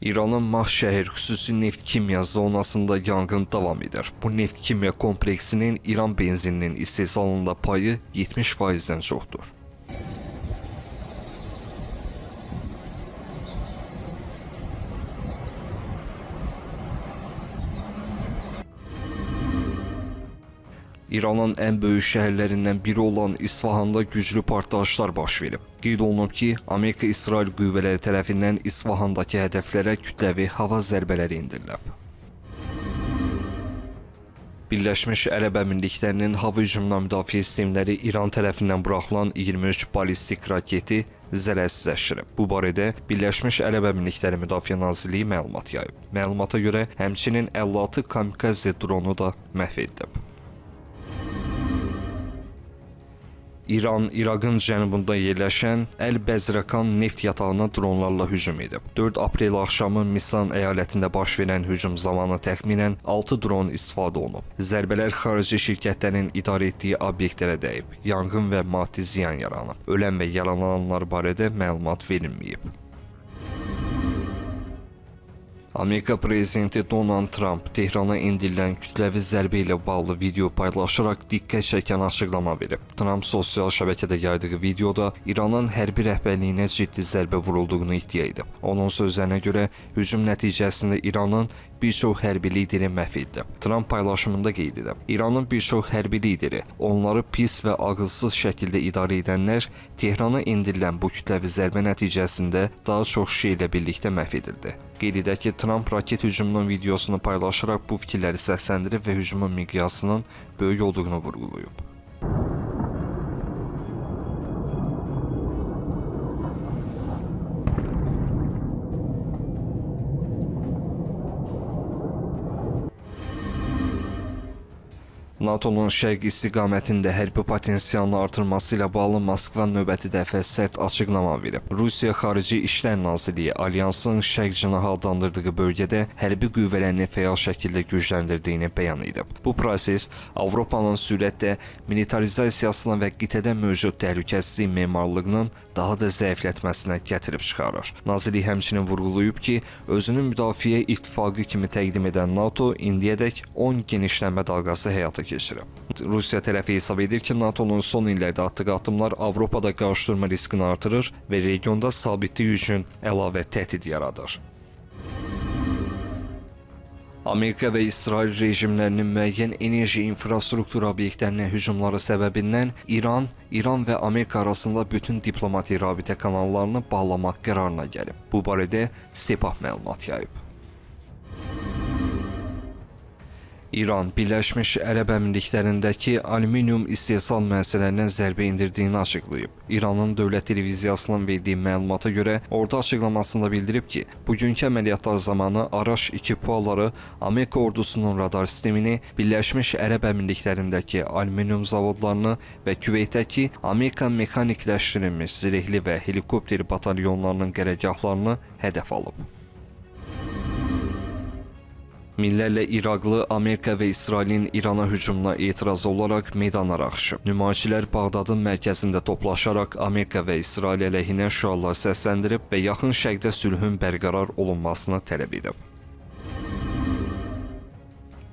İranın Mahşəhər xüsusi neft-kimya zonasında yanğın davam edir. Bu neft-kimya kompleksinin İran benzininin istehsalında payı 70%-dən çoxdur. İranın ən böyük şəhərlərindən biri olan İsfahanda güclü partlayışlar baş verib. Qeyd olunub ki, Amerika-İsrail qüvvələri tərəfindən İsfahandakı hədəflərə kütləvi hava zərbələri endirilib. Birləşmiş Ərəb Əmirliklərinin hava hücumundan müdafiə sistemləri İran tərəfindən buraxılan 23 ballistik raketi zərərsizləşdirib. Bu barədə Birləşmiş Ərəb Əmirlikləri Müdafiə Nazirliyi məlumat yayıb. Məlumata görə həmçinin 56 kamikaze dronu da məhv edilib. İran, İraqın cənubunda yerləşən Əl-Bəzrəkan neft yatağına dronlarla hücum edib. 4 aprel axşamı Misan əyalətində baş verən hücum zamanı təxminən 6 dron istifadə olunub. Zərbələr xarici şirkətlərin idarə etdiyi obyektlərə dəyib. Yanğın və maddi ziyan yaranıb. Ölən və yaralananlar barədə məlumat verilməyib. Amerika prezidenti Donald Tramp Tehrana endirilən kütləvi zərbə ilə bağlı video paylaşaraq diqqət çəkən açıqlama verib. Tramp sosial şəbəkədə yaydığı videoda İranın hərbi rəhbərliyinə ciddi zərbə vurulduğunu iddia edib. Onun sözlərinə görə hücum nəticəsində İranın bir çox hərbi lideri məhv edilib. Tramp paylaşımında qeyd edib: İranın bir çox hərbi lideri, onları pis və ağılsız şəkildə idarə edənlər Tehrana endirilən bu kütləvi zərbə nəticəsində daha çox şey ilə birlikdə məhv edildi. Qeyd edək ki, Tramp raket hücumunun videosunu paylaşaraq bu fikirləri səsləndirib və hücumun miqyasının böyük olduğunu vurğulayıb. NATO-nun şərq istiqamətində hərbi potensialını artırması ilə bağlı Moskva növbəti dəfə sərt açıqlama verib. Rusiya Xarici İşlər Nazirliyi alyansın şərq cinahı adlandırdığı bölgədə hərbi qüvvələrini fəal şəkildə gücləndirdiyini bəyan edib. Bu proses Avropanın sürətlə militarizasiyasına və qitədə mövcud təhlükəsizlik memarlığının daha da zəiflətməsinə gətirib çıxarır. Nazirlik həmçinin vurğulayıb ki, özünü müdafiə ittifaqı kimi təqdim edən NATO indiyədək 10 genişlənmə dalğası həyata keçirib. Rusiya tərəfi hesab edir ki, NATO-nun son illərdə atdığı addımlar Avropada qarşıdurma riskini artırır və regionda sabitlik üçün əlavə təhdid yaradır. Amerika və İsrail rejimlərinin müəyyən enerji infrastruktur obyektlərinə hücumları səbəbindən İran, İran və Amerika arasında bütün diplomatik rabitə kanallarını bağlamaq qərarına gəlib. Bu barədə Sepah məlumat yayıb. İran Birləşmiş Ərəb Əmirliklərindəki alüminium istehsal müəssisələrinə zərbə endirdiyini açıqlayıb. İranın dövlət televiziyasının verdiyi məlumata görə ordu açıqlamasında bildirib ki, bugünkü əməliyyatlar zamanı Araş 2 PUA-ları Amerika ordusunun radar sistemini, Birləşmiş Ərəb Əmirliklərindəki alüminium zavodlarını və Küveytdəki Amerika mexanikləşdirilmiş zirehli və helikopter batalyonlarının qərargahlarını hədəf alıb. Minlərlə İraqlı Amerika və İsrailin İrana hücumuna etiraz olaraq meydanlara axışıb. Nümayişçilər Bağdadın mərkəzində toplaşaraq Amerika və İsrail əleyhinə şüarlar səsləndirib və Yaxın Şərqdə sülhün bərqərar olunmasını tələb edib.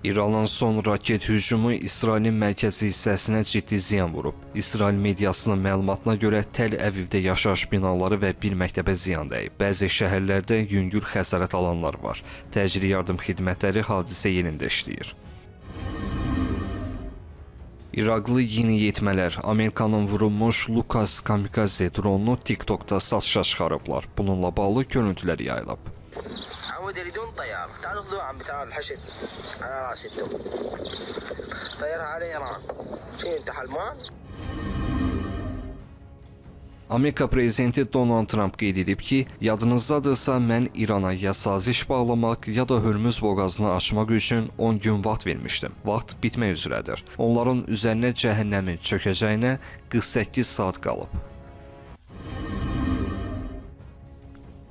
İranın son raket hücumu İsrailin mərkəzi hissəsinə ciddi ziyan vurub. İsrail mediasının məlumatına görə Təl-Əvivdə yaşayış binaları və bir məktəbə ziyan dəyib. Bəzi şəhərlərdə yüngül xəsarət alanlar var. Təcili yardım xidmətləri hadisə yerində işləyir. İraqlı yeniyetmələr Amerikanın vurulmuş Lucas kamikaze dronunu TikTokda satışa çıxarıblar. Bununla bağlı görüntülər yayılıb. عمود يريدون طيارة، تعالوا خذوها عم، تعالوا الحشد على راسي انتم. طيرها على ايران، شو انت حلمان؟ Amerika prezidenti Donald Tramp qeyd edib ki, yadınızdadırsa mən İrana ya saziş bağlamaq, ya da Hörmüz boğazını açmaq üçün 10 gün vaxt vermişdim. Vaxt bitmək üzrədir. Onların üzərinə cəhənnəmin çökəcəyinə 48 saat qalıb.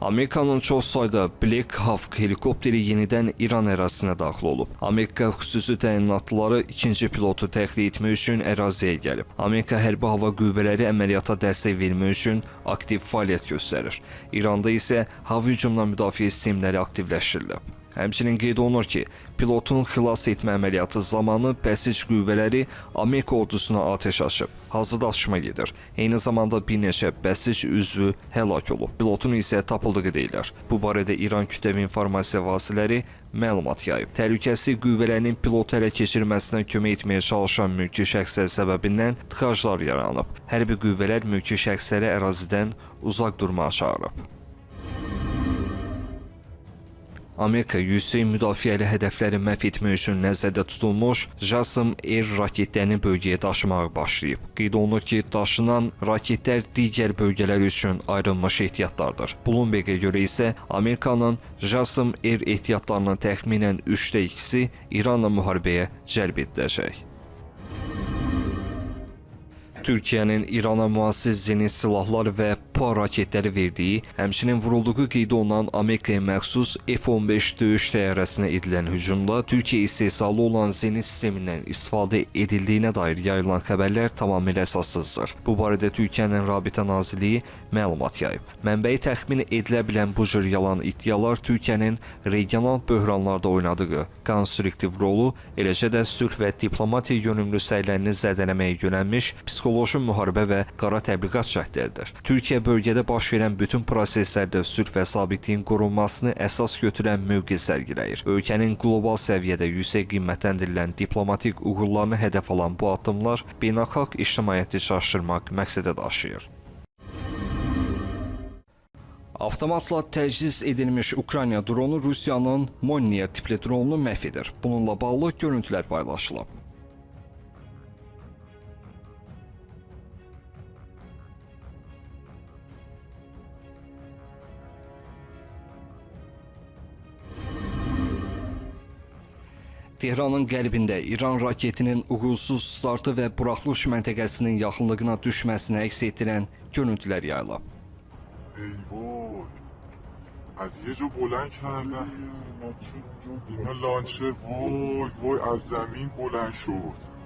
Amerikanın çox sayda Black Hawk helikopteri yenidən İran ərazisinə daxil olub. Amerika xüsusi təyinatlıları ikinci pilotu təxliyə etmək üçün əraziyə gəlib. Amerika hərbi hava qüvvələri əməliyyata dəstək vermək üçün aktiv fəaliyyət göstərir. İranda isə hava hücumundan müdafiə sistemləri aktivləşdirilib. Həmçinin qeyd olunur ki, pilotun xilas etmə əməliyyatı zamanı Bəsic qüvvələri Amerika ordusuna atəş açıb. Hazırda atışma gedir. Eyni zamanda bir neçə Bəsic üzvü həlak olub. Pilotun isə tapıldığı deyilir. Bu barədə İran kütləvi informasiya vasitələri məlumat yayıb. Təhlükəsizlik qüvvələrinin pilotu ələ keçirməsinə kömək etməyə çalışan mülki şəxslər səbəbindən tıxaclar yaranıb. Hərbi qüvvələr mülki şəxsləri ərazidən uzaq durmağa çağırıb. Amerika yüksək müdafiəli hədəfləri məhv etmək üçün nəzərdə tutulmuş JASSM-R raketlərini bölgəyə daşımağa başlayıb. Qeyd olunur ki, daşınan raketlər digər bölgələr üçün ayrılmış ehtiyatlardır. Bloomberg-ə görə isə Amerikanın JASSM-R ehtiyatlarının təxminən 3də 2-si İranla müharibəyə cəlb ediləcək. Türkiyənin İrana müasir zenit silahlar və PA raketləri verdiyi, həmçinin vurulduğu qeyd olunan Amerikaya məxsus F-15 döyüş təyyarəsinə edilən hücumda Türkiyə istehsalı olan zenit sistemindən istifadə edildiyinə dair yayılan xəbərlər tamamilə əsassızdır. Bu barədə Türkiyənin Rabitə Nazirliyi məlumat yayıb. Mənbəyi təxmin edilə bilən bu cür yalan iddialar Türkiyənin regional böhranlarda oynadığı konstruktiv rolu, eləcə də sülh və diplomatiya yönümlü səylərini zədələməyə yönəlmiş psixoloji müharibə və qara təbliğat cəhdləridir. Türkiyə bölgədə baş verən bütün proseslərdə sülh və sabitliyin qorunmasını əsas götürən mövqe sərgiləyir. Ölkənin qlobal səviyyədə yüksək qiymətləndirilən diplomatik uğurlarını hədəf alan bu addımlar beynəlxalq ictimaiyyəti çaşdırmaq məqsədə daşıyır. Avtomatla təchiz edilmiş Ukrayna dronu Rusiyanın Molniya tipli dronunu məhv edir. Bununla bağlı görüntülər paylaşılıb. Tehranın qərbində İran raketinin uğursuz startı və buraxılış məntəqəsinin yaxınlığına düşməsini əks etdirən görüntülər yayılıb. ای وای، از یه جا بلند کردن اینا لانچر. وای وای، از زمین بلند شد.